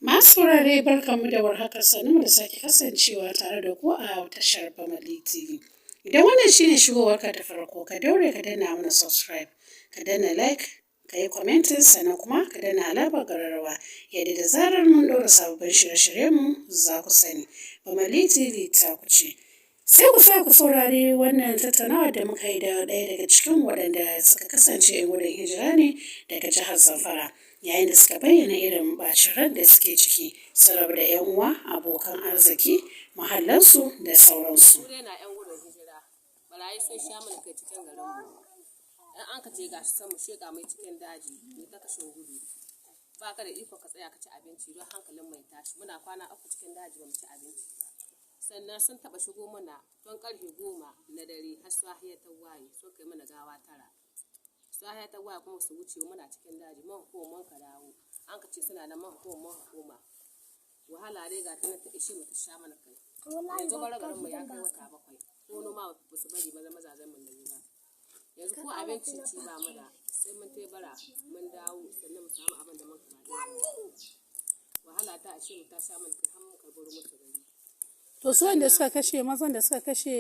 Masu saurare, barkanmu da warhaka, sannunmu da sake kasancewa tare da ku a tashar Bamali TV. Idan wannan shine shigowarka ta farko, ka daure ka danna mana subscribe, ka danna like, ka yi commenting, sannan kuma ka danna alamar ƙararrawa yadda da zarar mun ɗora sababbin shirye-shiryenmu za ku sani. Bamali TV ta ku ce. Sai ku sa ku saurari wannan tattaunawa da muka yi da ɗaya daga cikin waɗanda suka kasance 'yan gudun hijira ne daga jihar Zamfara, yayin da suka bayyana irin ɓacin ran da suke ciki, sun rabu da 'yan uwa, abokan arziki, muhallansu da sauransu. Mu dai na 'yan gudun hijira, barayi sun sha mana kai cikin garinmu. In an ka ce ga su san mu sheƙa mai cikin daji, mu ta kashin gudu. Ba ka da iko ka tsaya ka ci abinci don hankalin mai tashi. Muna kwana 3 cikin daji ba mu ci abinci ba. Sannan sun taɓa shigo mana tun ƙarfe 10 na dare har safiya ta waye, sun kai mana gawa 9. Safiya ta waye kuma su wuce, muna cikin daji, mun koma, mun ka dawo. An ka ce suna nan, mun koma, mun koma. Wahala dai ga ta nan ta ishe mu, ta sha mana kai. Yanzu bara garinmu ya kai wata 7. Ko noma ba su bari maza mazajen mu yi ba. Yanzu ko abinci ci ba mu da, sai mun tai bara mun dawo sannan mu samu abin da mun ka ba. Wahala ta ishe mu, ta sha mana kai har muka baro musu gari. To, su wanda suka kashe mazan da suka kashe,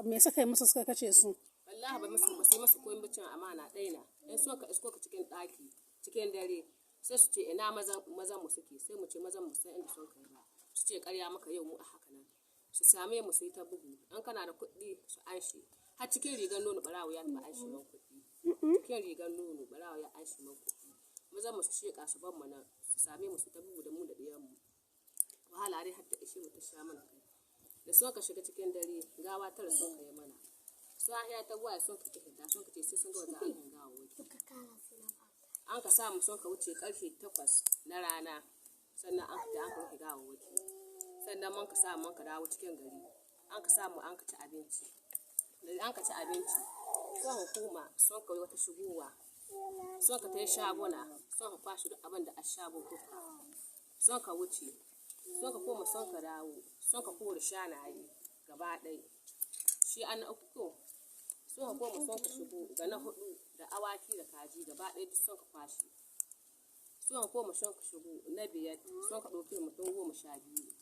me suka yi musu suka kashe su? Wallahi ba musu ba, sai musu koyi bacin amana ɗaya na. In so ka isko ka cikin ɗaki cikin dare, sai su ce ina mazan mazan mu suke, sai mu ce mazan mu sai inda sun kai ba. Su ce ƙarya maka, yau mu a haka nan. Su same mu su yi ta bugu. In kana da kuɗi su anshe. Har cikin rigar nono ɓarawo ya taɓa anshe man kuɗi. Cikin rigar nono ɓarawo ya anshe man kuɗi. Mazan mu su sheƙa su bar mu nan, su same mu su ta bugu da mu da ɗiyan mu. Wahala dai har ta ishe mu, ta sha mana kai. Da sun ka shiga cikin dare, gawa 9 sun kai mana. Sahiya ta waye sun ka fita, sun ka ce sai sun ga wata an gawawwaki. An ka samu sun ka wuce karfe 8 na rana, sannan an fita an ka rufe gawawwaki. Sannan mun ka samu mun ka dawo cikin gari. An ka samu an ka ci abinci. Da an ka ci abinci, sun hukuma sun ka yi wata shigowa. Sun ka tai shaguna, sun ka kwashe duk abin da a shago duka. Sun ka wuce, sun ka koma, sun ka dawo, sun ka kore shanaye gaba ɗaya. Shi an na uku ko? Sun ka koma sun ka shigo ga na huɗu, da awaki da kaji gaba ɗaya duk sun ka kwashe. Sun ka koma sun ka shigo na biyar, sun ka ɗauki mutum 12.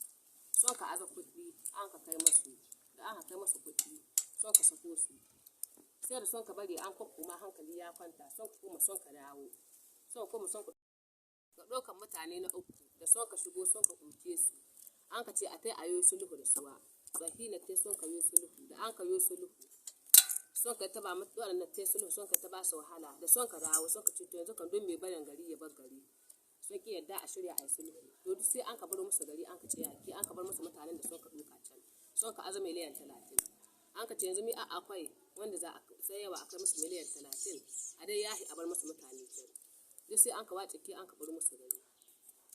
Sun ka aza kuɗi an ka kai masu, da an ka kai masu kuɗi sun ka sako su. Sai da sun ka bari an kokkoma, hankali ya kwanta, sun ka koma sun ka dawo. Sun ka koma sun ka ɗaukan mutane na uku, da sun ka shigo sun ka ɗauke su. An ka ce a tai a yo sulhu da suwa. Tsohi na tai sun ka yo sulhu, da an ka yo sulhu, sun ka ta ba waɗanda tai sulhu, sun ka ta ba su wahala. Da sun ka dawo sun ka ce to yanzu kan duk mai barin gari ya bar gari. Sun ƙi yadda a shirya a yi sulhu. To, duk sai an ka bar musu gari, an ka ce yaƙi, an ka bar musu mutanen da sun ka ɗauka can. Sun ka aza miliyan 30. An ka ce yanzu mi a akwai wanda za a sai yawa a kai musu miliyan 30, a dai yahi a bar musu mutane can. Duk sai an ka wace ke an ka bar musu gari.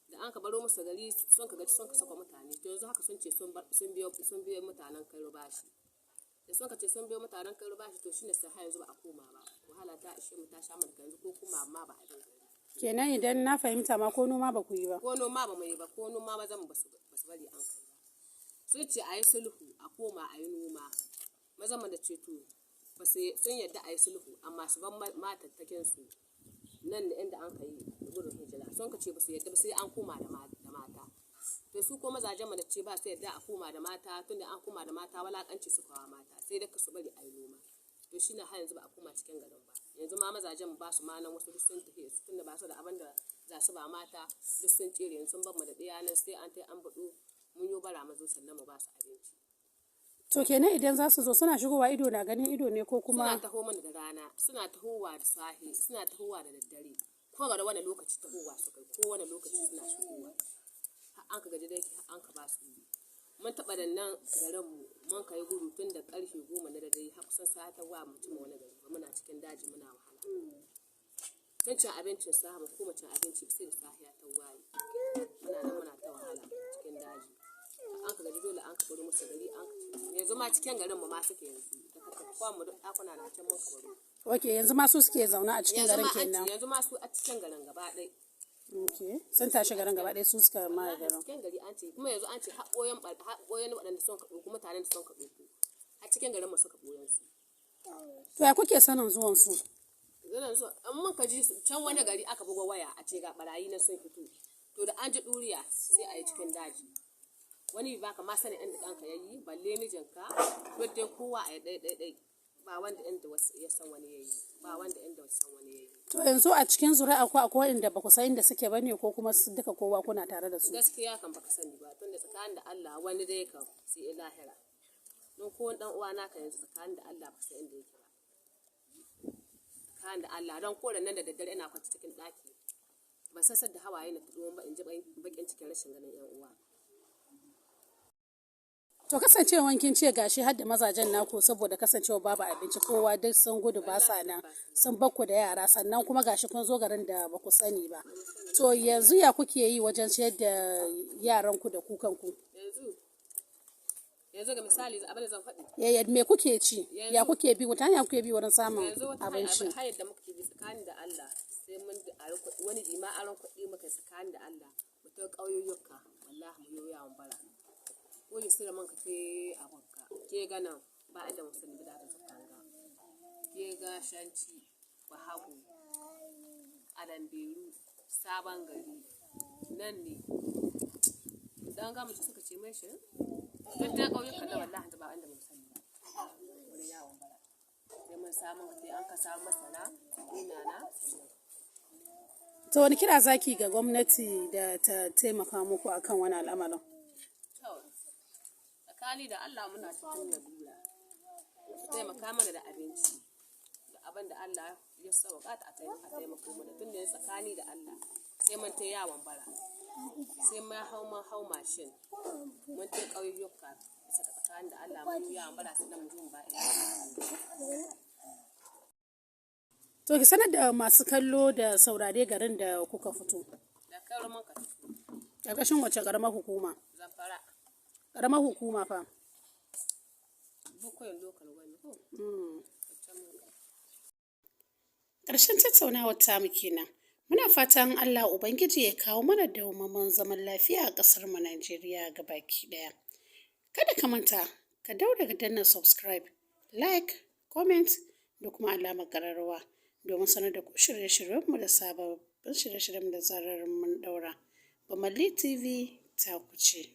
Da an ka baro musu gari, sun ka gaji, sun ka saka mutane. To, yanzu haka sun ce sun biyo mutanen Kairo bashi. Da sun ka ce sun biyo mutanen Kairo bashi, to shine sai har yanzu ba a koma ba. Wahala ta ishe mu, ta sha mana kai, yanzu ko kuma ma ba a bin gari. Kenan idan na fahimta ma, ko noma ba ku yi ba. Ko noma ba mu yi ba, ko noma mazan mu ba su bari an kai ba. Sun ce a yi sulhu a koma a yi noma. Mazan mu da ce to ba su sun yadda a yi sulhu, amma su bar matattakin su nan da inda an ka yi gudun hijira. Sun ka ce ba su yadda ba sai an koma da mata. To, su ko mazajen mu da ce ba su yadda a koma da mata, tunda an koma da mata walakanci su kawo mata, sai dai ka su bari a yi noma. To, shine har yanzu ba a koma cikin garin ba. Yanzu ma mazajen mu ba su ma nan, wasu duk sun tafi su, tunda ba su da abin da za su ba mata, duk sun tsere, yanzu sun bar mu da ɗiya nan, sai an tai an buɗu mun yo bara mu zo sannan mu ba su abinci. To, kenan idan za su zo, suna shigowa ido na ganin ido ne ko kuma? Suna taho mana da rana, suna tahowa da safe, suna tahowa da daddare. Ko ga wani lokaci tahowa su kai, ko wani lokaci suna shigowa. Har an ka gaji dai an ka ba su wuri. Mun taɓa da nan garin mu mun kai gudu tun da ƙarfe 10 na dare har kusan safe ta wa mu cimma wani gari ba, muna cikin daji muna wahala. Tun cin abincin safe mu koma cin abinci sai da safiya ta waye. Muna nan muna ta wahala cikin daji. An ka gaji dole an ka baro musu gari, an yanzu ma cikin garin mu ma suke yanzu. Da katakwan mu duk ɗakuna na can mun ka baro. Ok, yanzu ma su suke zaune a cikin Yanzu garin ma an kenan. Yanzu ma su a cikin garin gaba ɗaya. Ok, sun tashi garin gaba ɗaya, su suka ma garin. Cikin gari an ce, kuma yanzu an ce har ɓoyon waɗanda sun ka ɗauko mutanen da sun ka ɗauko. Har cikin garin mu suka ɓoyon su. To, ya kuke sanin zuwan su? Zuwan su, in mun ka ji can wani gari aka buga waya a ce ga ɓarayi na sun fito. To da an ji ɗuriya sai a yi cikin daji. Wani ba ka ma sanin inda ɗanka ya yi, balle mijinka, duk dai kowa a yi ɗai ɗai ɗai. Ba wanda inda ya san wani ya yi, ba wanda inda ya san wani ya yi. To yanzu a cikin zuri'a ku akwai waɗanda ba ku san inda suke ba ne ko kuma duka kowa kuna tare da su? Gaskiya kan baka sani ba, tunda tsakanin da Allah wani dai kan sai lahira. Don ko wani ɗan uwa naka yanzu tsakanin da Allah ba san inda yake ba. Tsakanin da Allah, don ko da nan da daddare ina kwance cikin ɗaki, ban san sadda hawaye na fito ba, in ji baƙin cikin rashin ganin ƴan uwa. To kasancewan kin ce gashi har da mazajen naku, saboda kasancewa babu abinci kowa duk sun gudu ba sa nan, sun bakku da yara, sannan kuma gashi kun zo garin da ba ku sani ba. To yanzu ya kuke yi wajen ciyar da yaranku da ku kanku? Yanzu ga misali abin da zan faɗi. Yaya, me kuke ci? Ya kuke bi? Wata hanya kuke bi wurin samun Yanzu wata abinci? hanyar da muke bi tsakanin da Allah, sai mun ari kuɗi, wani bi ma aron kuɗi muka tsakanin da Allah, mu ta ƙauyuka, wallahi mu yo yawon bara. Ko ni sai da mun ka sai abunka, ke ga nan ba inda mu sani ba da zukan ga. Ke ga Shanci, Bahago, Alamberu, Sabon Gari, nan ne. Dan ga mutum suka ce mai shi, duk da ƙauyukan da wallahi ba inda mu sani ba. Wurin yawon bara. Sai mun samu, sai an ka samu masara, ina na sannan. To wani kira zaki ga gwamnati da ta taimaka muku akan wani al'amarin? To, tsakani da Allah muna cikin lalura. Su taimaka mana da abinci, da abin da Allah ya sauƙaƙa a taimako mana. Tun da tsakani da Allah sai mun ta yawon bara, sai mun hau mashin, mun ta ƙauyuka bisa tsakanin da Allah mun yi yawon bara sannan mu zo mu ba iyali. To ki sanar da masu kallo da saurare garin da kuka fito. Da karo mun ka fito. Ƙarƙashin wace ƙaramar hukuma? Zamfara. Ƙaramar hukuma fa? Bukoyin Local Government ko? Can mun ka. Ƙarshen tattaunawar tamu kenan. Muna fatan Allah Ubangiji ya kawo mana dawwammamen zaman lafiya a ƙasar mu Najeriya gabaki ɗaya. Kada ka manta, ka daure ka danna subscribe, like, comment da kuma alamar ƙararrawa domin sanar da ku shirye-shiryenmu da sababbin shirye-shiryenmu da zarar mun ɗaura. Bamalli TV ta ku ce.